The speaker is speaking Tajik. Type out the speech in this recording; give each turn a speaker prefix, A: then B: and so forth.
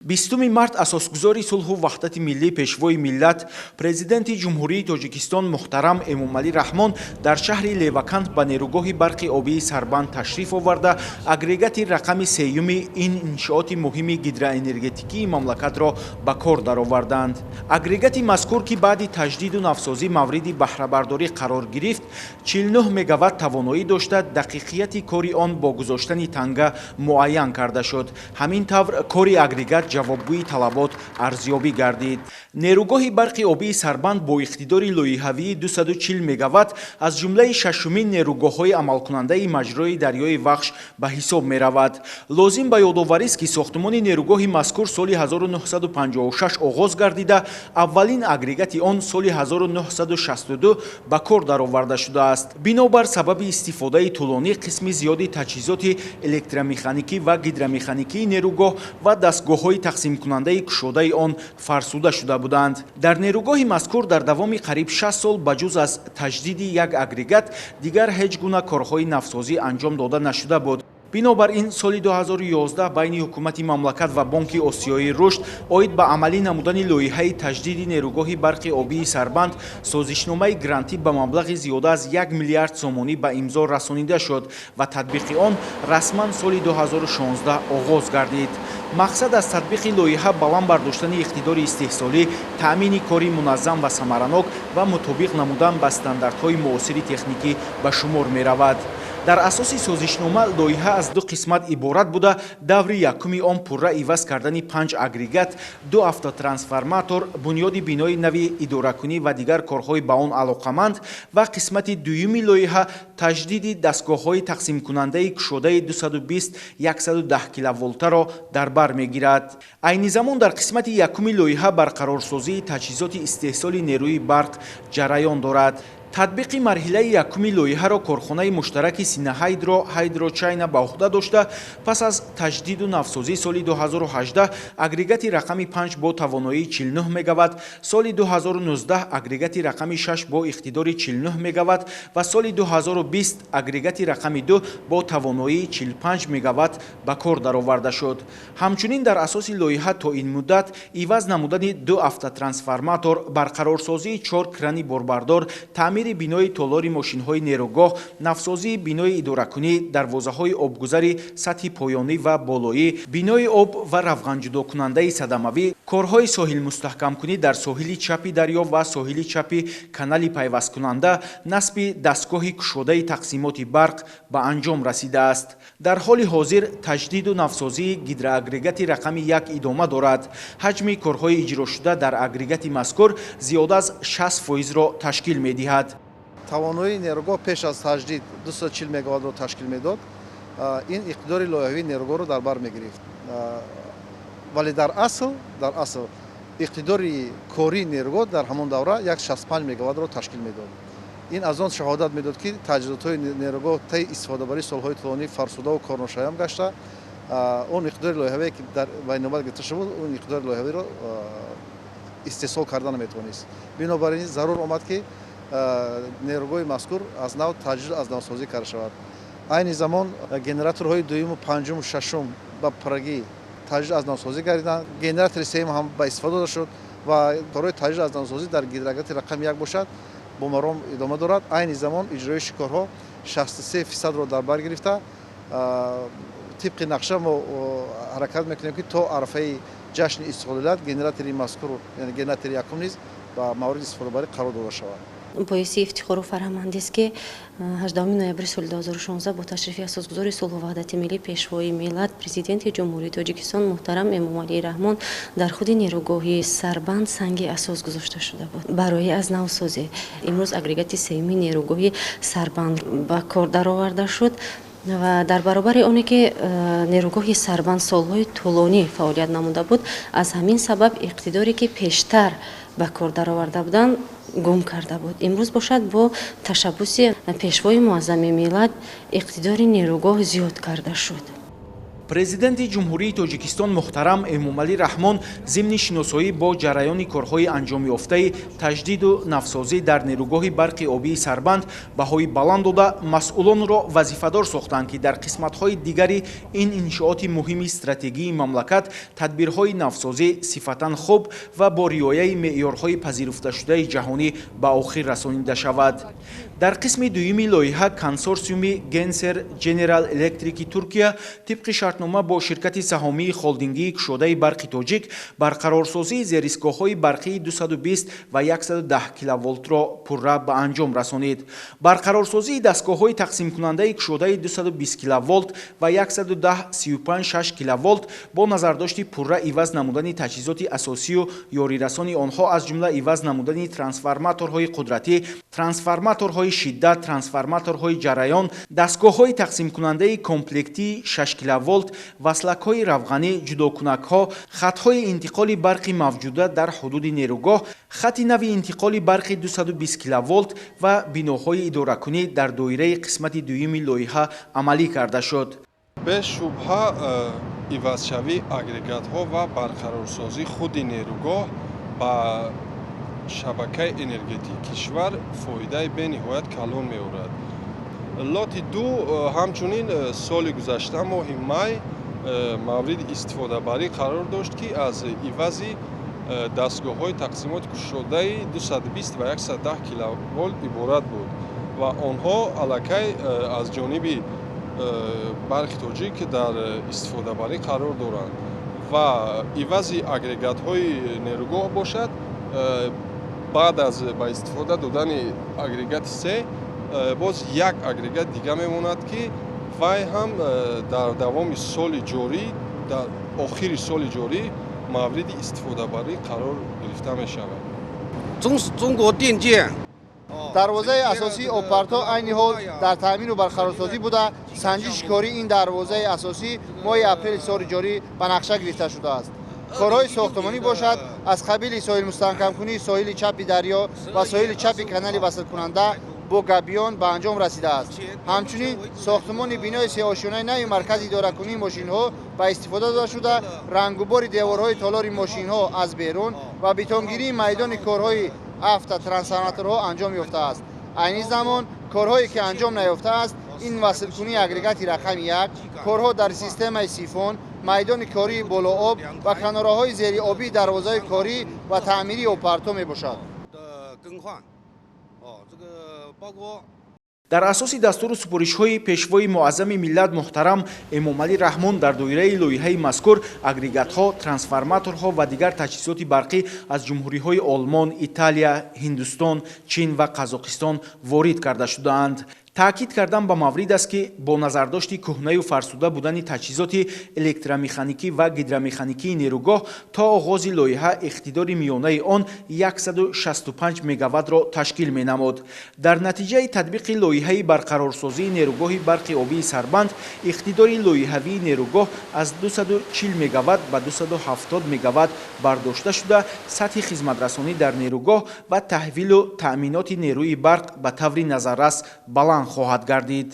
A: 20 март асосгузори сулҳу ваҳдати миллӣ, Пешвои миллат, Президенти Ҷумҳурии Тоҷикистон муҳтарам Эмомалӣ Раҳмон дар шаҳри Левакант ба нерӯгоҳи барқи обии Сарбанд ташриф оварда, агрегати рақами сеюми ин иншооти муҳими гидроэнергетикии мамлакатро ба кор дароварданд. Агрегати мазкур, ки баъди таҷдиду навсозӣ мавриди баҳрабардорӣ қарор гирифт, 49 мегаватт тавоноӣ дошта, дақиқияти кори он бо гузоштани танга муайян карда шуд. Ҳамин тавр, кори агрегат ҷавобгӯи талабот арзёбӣ гардид. Нерӯгоҳи барқи обии Сарбанд бо иқтидори лоиҳавии 240 мегаватт аз ҷумлаи шашумин нерӯгоҳҳои амалкунандаи маҷрои дарёи Вахш ба ҳисоб меравад. Лозим ба ёдоварист, ки сохтумони нерӯгоҳи мазкур соли 1956 оғоз гардида, аввалин агрегати он соли 1962 ба кор дароварда шудааст. Бинобар сабаби истифодаи тӯлонӣ, қисми зиёди таҷҳизоти электромеханикӣ ва гидромеханикии нерӯгоҳ ва дастгоҳҳои тақсимкунандаи кушодаи он фарсуда шуда буданд. Дар нерӯгоҳи мазкур дар давоми қариб 60 сол ба ҷуз аз таҷдиди як агрегат дигар ҳеҷ гуна корҳои навсозӣ анҷом дода нашуда буд. Бинобар ин, соли 2011 байни ҳукумати мамлакат ва Бонки Осиёии рушд оид ба амалӣ намудани лоиҳаи таҷдиди нерӯгоҳи барқи обии Сарбанд созишномаи грантӣ ба маблағи зиёда аз 1 миллиард сомонӣ ба имзо расонида шуд ва татбиқи он расман соли 2016 оғоз гардид. Мақсад аз татбиқи лоиҳа баланд бардоштани иқтидори истеҳсолӣ, таъмини кори муназзам ва самаранок ва мутобиқ намудан ба стандартҳои муосири техникӣ ба шумор меравад. Дар асоси созишнома лоиҳа аз ду қисмат иборат буда, даври якуми он пурра иваз кардани панҷ агрегат, ду автотрансформатор, бунёди бинои нави идоракунӣ ва дигар корҳои ба он алоқаманд ва қисмати дуюми лоиҳа таҷдиди дастгоҳҳои тақсимкунандаи кушодаи 220 110 киловолтаро дар бар мегирад. Айни замон дар қисмати якуми лоиҳа барқарорсозии таҷҳизоти истеҳсоли нерӯи барқ ҷараён дорад. Татбиқи марҳилаи якуми лоиҳаро корхонаи муштараки Синаҳайдро Ҳайдро Чайна ба уҳда дошта, пас аз таҷдиду навсозӣ соли 2018 агрегати рақами 5 бо тавоноии 49 мегаватт, соли 2019 агрегати рақами 6 бо иқтидори 49 мегаватт ва соли 2020 агрегати рақами 2 бо тавоноии 45 мегаватт ба кор дароварда шуд. Ҳамчунин, дар асоси лоиҳа то ин муддат иваз намудани ду автотрансформатор, барқарорсозии чор крани борбардор, таъмири бинои толори мошинҳои нерӯгоҳ, навсозии бинои идоракунӣ, дарвозаҳои обгузари сатҳи поёнӣ ва болоӣ, бинои об ва равғанҷудокунандаи садамавӣ, корҳои соҳилмустаҳкамкунӣ дар соҳили чапи дарё ва соҳили чапи канали пайвасткунанда, насби дастгоҳи кушодаи тақсимоти барқ ба анҷом расидааст. Дар ҳоли ҳозир таҷдиду навсозии гидроагрегати рақами 1 идома дорад. Ҳаҷми корҳои иҷрошуда дар агрегати мазкур зиёда аз 60 фоизро ташкил медиҳад.
B: Тавоноии нерӯгоҳ пеш аз таҷдид 240 мегаваттро ташкил медод. Ин иқтидори лоиҳавии нерӯгоҳро дар бар мегирифт, вале дар асл иқтидори кории нерӯгоҳ дар ҳамон давра 165 мегаваттро ташкил медод. Ин аз он шаҳодат медод, ки таҷҳизотҳои нерӯгоҳ таи истифодабарии солҳои тӯлонӣ фарсудаву корношоям гашта, он иқтидори лоиҳавие, ки дар байномад гирифта шуда буд, он иқтидори лоиҳавиро истеҳсол карда наметавонист. Бинобар ин зарур омад, ки нерӯгоҳи мазкур аз нав таҷдид, аз навсозӣ карда шавад. Айни замон генераторҳои дуюму, панҷуму шашум ба пуррагӣ таҷдид, аз навсозӣ гардиданд. Генератори сеюм ҳам ба истифода дода шуд ва корҳои таҷдид, аз навсозӣ дар гидроагрегати рақами 1 бошад, бо маром идома дорад. Айни замон иҷроиши корҳо 63 фисадро дар бар гирифта, тибқи нақша мо ҳаракат мекунем, ки то арафаи ҷашни истиқлолият генератори мазкур, яъне генератори якум низ ба мавриди истифодабарӣ қарор дода шавад.
C: Боиси ифтихору фараҳмандист, ки 18 ноябри соли 2016 бо ташрифи асосгузори сулҳу ваҳдати миллӣ, Пешвои миллат, Президенти Ҷумҳурии Тоҷикистон муҳтарам Эмомалӣ Раҳмон дар худи нерӯгоҳи Сарбанд санги асос гузошта шуда буд барои аз навсозӣ. Имрӯз агрегати сеюми нерӯгоҳи Сарбанд ба кор дароварда шуд ва дар баробари оне ки нерӯгоҳи Сарбанд солҳои тӯлонӣ фаъолият намуда буд, аз ҳамин сабаб иқтидоре, ки пештар ба кор дароварда буданд, гум карда буд. Имрӯз бошад, бо ташаббуси Пешвои муаззами миллат иқтидори нерӯгоҳ зиёд карда шуд.
A: Президенти Ҷумҳурии Тоҷикистон муҳтарам Эмомалӣ Раҳмон зимни шиносоӣ бо ҷараёни корҳои анҷомёфтаи таҷдиду навсозӣ дар нерӯгоҳи барқи обии Сарбанд баҳои баланд дода, масъулонро вазифадор сохтанд, ки дар қисматҳои дигари ин иншооти муҳими стратегии мамлакат тадбирҳои навсозӣ сифатан хуб ва бо риояи меъёрҳои пазируфташудаи ҷаҳонӣ ба охир расонида шавад. Дар қисми дуюми лоиҳа консорсиуми Генсер Ҷенерал Электрики Туркия тибқи шартнома бо ширкати саҳомии холдингии кушодаи барқи тоҷик барқарорсозии зеристгоҳҳои барқии 220 ва 110 киловолтро пурра ба анҷом расонид. Барқарорсозии дастгоҳҳои тақсимкунандаи кушодаи 220 киловолт ва 110,35,6 киловолт бо назардошти пурра иваз намудани таҷҳизоти асосию ёрирасони онҳо, аз ҷумла иваз намудани трансформаторҳои қудратӣ, трансформаторҳои шиддат, трансформаторҳои ҷараён, дастгоҳҳои тақсимкунандаи комплектии 6 киловолт, васлакҳои равғанӣ, ҷудокунакҳо, хатҳои интиқоли барқи мавҷуда дар ҳудуди нерӯгоҳ, хати нави интиқоли барқи 220 киловолт ва биноҳои идоракунӣ дар доираи қисмати дуюми лоиҳа амалӣ карда шуд.
D: Бешубҳа, ивазшавии агрегатҳо ва барқарорсозии худи нерӯгоҳ ба шабакаи энергетикии кишвар фоидаи бениҳоят калон меорад. Лоти ду ҳамчунин соли гузашта моҳи май мавриди истифодабарӣ қарор дошт, ки аз ивази дастгоҳҳои тақсимоти кушодаи 220 ва 110 киловолт иборат буд ва онҳо аллакай аз ҷониби барқи тоҷик дар истифодабарӣ қарор доранд ва ивази агрегатҳои нерӯгоҳ бошад, баъд аз ба истифода додани агрегати се боз як агрегат дига мемонад, ки вай ҳам дар давоми соли ҷорӣ, дар охири соли ҷорӣ мавриди истифодабарӣ қарор гирифта мешавад.
B: Дарвозаи асосии обпарто айни ҳол дар таъмину барқарорсозӣ буда, санҷиши кории ин дарвозаи асосӣ моҳи апрели соли ҷорӣ ба нақша гирифта шудааст. Корҳои сохтмонӣ бошад, аз қабили соҳилмустаҳкамкунии соҳили чапи дарё ва соҳили чапи канали васлкунанда бо габиён ба анҷом расидааст. Ҳамчунин сохтмони бинои сеошёнаи нави маркази идоракунии мошинҳо ба истифода дода шуда, рангубори деворҳои толори мошинҳо аз берун ва бетонгирии майдони корҳои автотрансформаторҳо анҷом ёфтааст. Айни замон корҳое ки анҷом наёфтааст, ин васлкунии агрегати рақами як, корҳо дар системаи сифон, майдони кории болооб ва канораҳои зериобии дарвозаи корӣ ва таъмирии обпарто мебошад.
A: Дар асоси дастуру супоришҳои пешвои муаззами миллат муҳтарам Эмомалӣ Раҳмон дар доираи лоиҳаи мазкур агрегатҳо, трансформаторҳо ва дигар таҷҳизоти барқӣ аз ҷумҳуриҳои Олмон, Италия, Ҳиндустон, Чин ва Қазоқистон ворид карда шудаанд. Таъкид кардан ба маврид аст, ки бо назардошти кӯҳнаю фарсуда будани таҷҳизоти электромеханикӣ ва гидромеханикии нерӯгоҳ то оғози лоиҳа иқтидори миёнаи он 165 мегаваттро ташкил менамуд. Дар натиҷаи татбиқи лоиҳаи барқарорсозии нерӯгоҳи барқи обии Сарбанд иқтидори лоиҳавии нерӯгоҳ аз 240 мегаватт ба 270 мегаватт бардошта шуда, сатҳи хизматрасонӣ дар нерӯгоҳ ва таҳвилу таъминоти нерӯи барқ ба таври назаррас баланд хоҳад гардид.